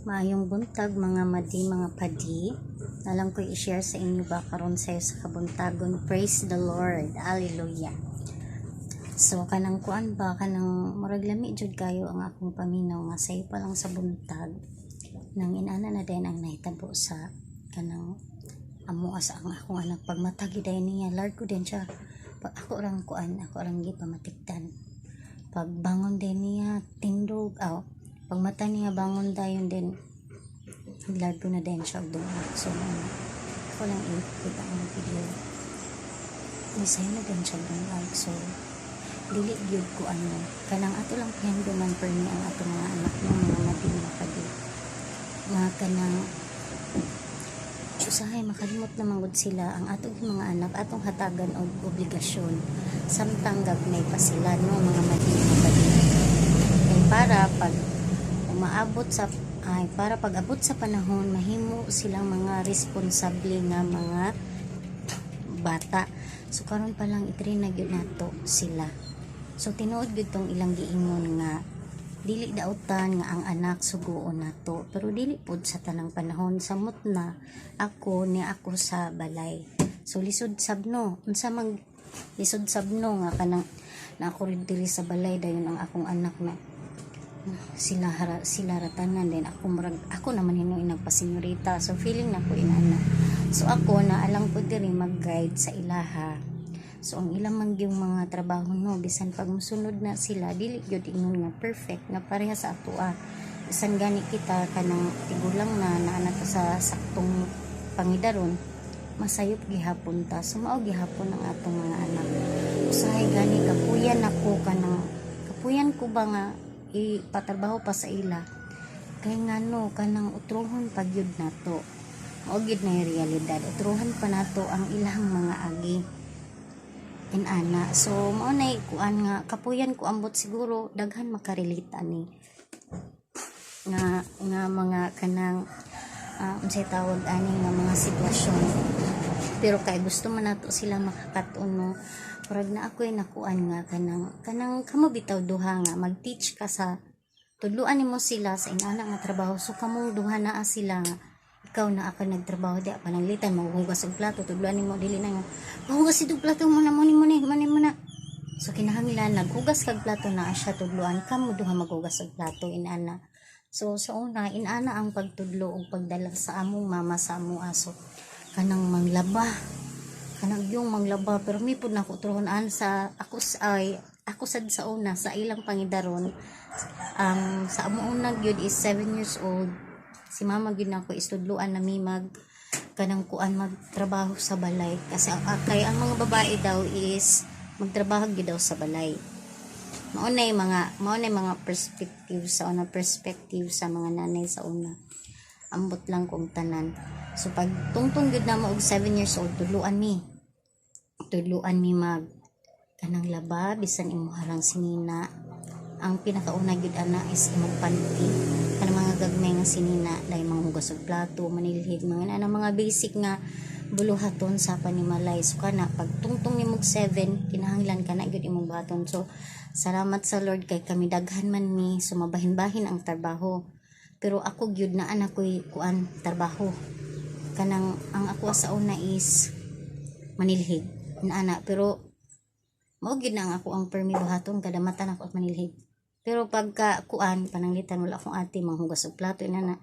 Maayong buntag, mga madi, mga padi. Alam ko i-share sa inyo ba karon sayo sa kabuntagon. Praise the Lord. Hallelujah. So kanang kuan ba, kanang murag lami jud kayo ang akong paminaw nga sayo pa lang sa buntag nang inana na din ang nahitabo sa kanang amo sa ang akong anak. Pag matagi dayon niya, largo din siya. Pag ako orang kuan, ako orang gipamatikdan. Pag bangon din niya, tindog aw, pag mata niya, bangon dayon din, largo na din siya og dungag. So ano, ako lang ipakita ang video ni sayo na din siya dungag. So dili gyud ko ano, kanang ato lang pahinduman permi ang ato mga anak ng mga madi, mga padi, nga kanang usahay makalimot naman gud sila. Ang atong mga anak, atong hatagan og obligasyon samtang gagmay pa sila, no, mga madi, mga padi, kay para pag umaabot sa ay para pag abot sa panahon, mahimo silang mga responsable nga mga bata. So karon pa lang, i-train na gyud nato sila. So tinuod gyud tong ilang giingon nga dili dautan nga ang anak suguon nato, pero dili pod sa tanang panahon. Samot na ako ni ako sa balay, so lisod sab, no? Unsa man lisod sab, no, nga kanang na ako rin diri sa balay, dayon ang akong anak na sila hara, sila ratanan din ako, murag ako naman hinuoy nagpasenyorita. So feeling na ko inana. So ako na alang ko diri mag-guide sa ilaha. So ang ilang man yung mga trabaho, no, bisan pag musunod na sila, dili gyud ingon nga perfect nga pareha sa atoa. Bisan gani kita kanang tigulang na naa na ta sa saktong pangidaron, masayop gihapon ta. So mao gihapon ang atong mga anak. Usahay gani kapuyan ako, kanang kapuyan ko ba nga ipatrabaho pa sa ila, kay ngano kanang utruhon pa gyud nato. Mao gyud na yung realidad, utruhan pa nato ang ilang mga agi inana. So mao nay kuan nga kapuyan ko. Ambot siguro daghan makarelate ani nga nga mga kanang unsay tawag ani nga mga sitwasyon. Pero kay gusto man nato sila makakaton, no? Murag na ako'y nakuan nga kanang kanang kamo bitaw duha nga mag-teach ka sa tudluan nimo sila sa inana nga trabaho. So kamong duha naa sila nga ikaw na ako nagtrabaho di pananglitan maghugas og plato, tudluan nimo, dili na nga maghugas og plato mo na mo ni mo ni mo ni mo na. So kinahanglan naghugas kag plato na siya, tudluan kamo duha maghugas og plato inana. So sa una, inana ang pagtudlo og pagdala sa among mama sa among aso, kanang manglaba, kanang yung manglaba. Pero mi pud nako truhon sa ako ay ako sad sa una sa ilang pangidaron. Ang sa amo una gyud is 7 years old. Si mama gyud nako istudluan na mi mag kanang kuan, magtrabaho sa balay, kasi ang kay ang mga babae daw is magtrabaho gyud daw sa balay. Mao na yung mga perspective sa una, perspective sa mga nanay sa una. Ambot lang kung tanan. So pag tungtong gyud na mo og 7 years old, tudluan mi mag kanang laba, bisan imo harang sinina. Ang pinakauna gyud ana is imong panty, kanang mga gagmay nga sinina, dahil manghugas og plato, manilhig, mga ana, mga basic nga buluhaton sa panimalay. So kana pag tungtong nimo og 7, kinahanglan kana gyud imong buhaton. So salamat sa Lord kay kami daghan man mi, so mabahin-bahin ang trabaho. Pero ako gyud na anak ko'y kuan trabaho, kanang ang ako sa una is manilhig na. Pero mao gyud na ang ako ang permi buhaton, kada mata nako at manilhig. Pero pagka kuan, pananglitan wala akong ate, manghugas og plato inana,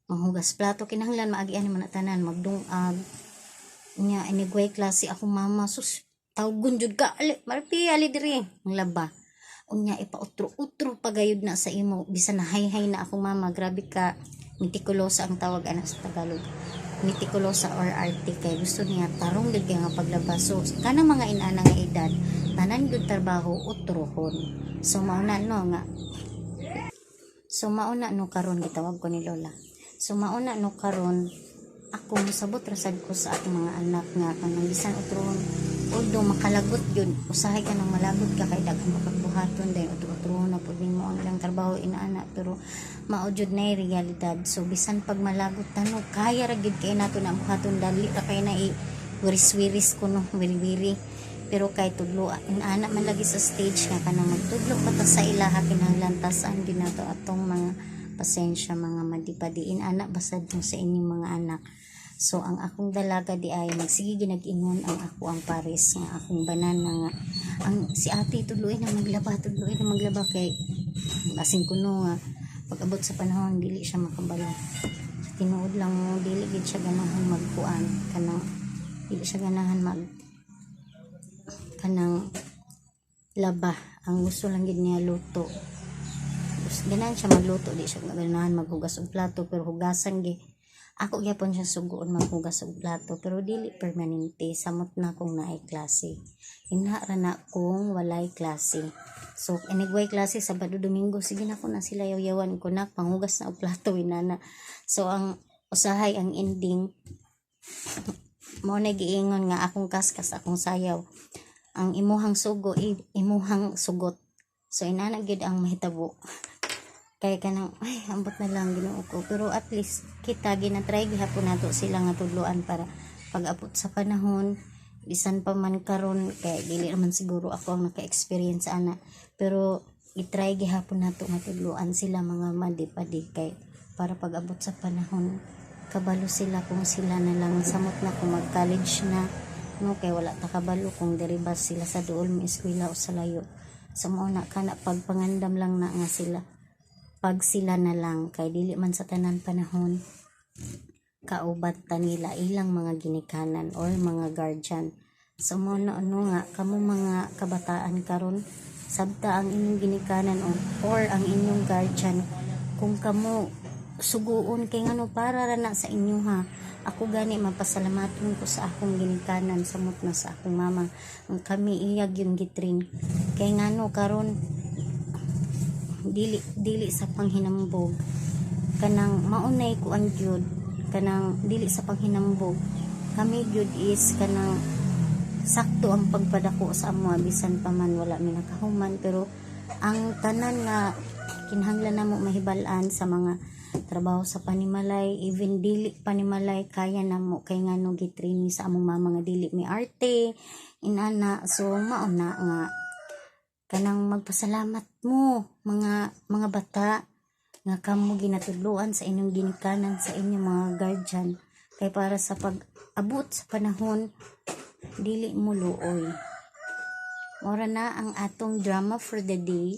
manghugas plato, kinahanglan maagian man na tanan, magdungag nya. Anyway, klase akong mama, sus, tawgon jud ka, "Ali, Marpi, ali diri, ang laba." Unya ipautro-utro pagayod na sa imo bisan na hay-hay na akong mama. Grabe ka metikulosa, ang tawag ana sa Tagalog, metikulosa or arte, kay gusto niya tarong gyud kay nga paglaba. So kanang mga inana nga edad, tanan gyud trabaho utrohon. So mao na, no, nga so mao na, no, karon gitawag ko ni Lola. So mao na, no, karon ako mosabot rasad ko sa akong mga anak nga kanang bisan utrohon, although makalagot yun, usahay ka nang malagot ka kay daghan mo kag buhaton, dahil utro-utrohon na pud nimo ang ilang trabaho inaana. Pero mao jud na yung realidad. So bisan pag malagot tano, kaya ra gyud kay nato na buhaton. Dali ra kay na i wiris-wiris ko, no, wiri-wiri. Pero kay tudlo inaana man lagi sa stage nga kanang magtudlo pa ta sa ilaha, kinahanglan tasan gyud nato atong mga Pasensya, mga madipadiin anak, basad mo sa inyong mga anak. So ang akong dalaga di ay magsige ginag-ingon ang ako ang pares nga akong banana nga ang si ate tudloy na maglaba, tudloy na maglaba, kay asin kuno nga pag abot sa panahon dili siya makabalo. Sa tinuod lang mo, dili gid siya ganahan magkuan, kanang dili siya ganahan mag kanang laba. Ang gusto lang gid niya, luto. Ganahan siya magluto, di siya ganahan maghugas og plato, pero hugasan gi ako gyapon siya sugoon maghugas og plato, pero dili permanente, samot na kung naay klase. Inha ra na kung walay klase. So inig way klase, Sabado, Domingo, sige na ko na sila yaw-yawan ko na panghugas na og plato, inana. So ang usahay ang ending mo na giingon nga akong kaskas, akong sayaw, ang imuhang sugo, imuhang sugot. So inana gyud ang mahitabo, kay kanang ay, ambot na lang, Ginoo ko. Pero at least kita ginatry gihapon nato sila nga tudloan para pag abot sa panahon, bisan pa man karon kay dili naman siguro ako ang naka-experience ana, pero i-try gihapon nato nga tudloan sila, mga madipadi, kay para pag abot sa panahon kabalo sila kung sila na lang, samot na kung mag-college na, no, kay wala ta kabalo kung diri ba sila sa duol mo eskwela o sa layo. Sa mao na kana pagpangandam lang na nga sila pag sila na lang, kay dili man sa tanan panahon kauban ta nila ilang mga ginikanan or mga guardian. So mao na ano nga kamo mga kabataan karon, sabta ang inyong ginikanan or ang inyong guardian kung kamo suguon, kay ngano para ra na sa inyo ha. Ako gani, mapasalamaton ko sa akong ginikanan, samot na sa akong mama. Ang kami iyag yung gitrain, kay ngano karon dili dili sa panghinambog, kanang maunay kuan gyud, kanang dili sa panghinambog, kami gyud is kanang sakto ang pagpadako sa amo, bisan pa man wala mi nakahuman, pero ang tanan nga kinahanglan namo mahibal-an sa mga trabaho sa panimalay, even dili panimalay, kaya namo, kay ngano gitraining sa among mama nga dili mi arte inana. So mao na nga kanang magpasalamat mo, mga bata, nga kamo ginatudloan sa inyong ginikanan, sa inyong mga guardian, kay para sa pag-abot sa panahon dili mo luoy. Mora na ang atong drama for the day.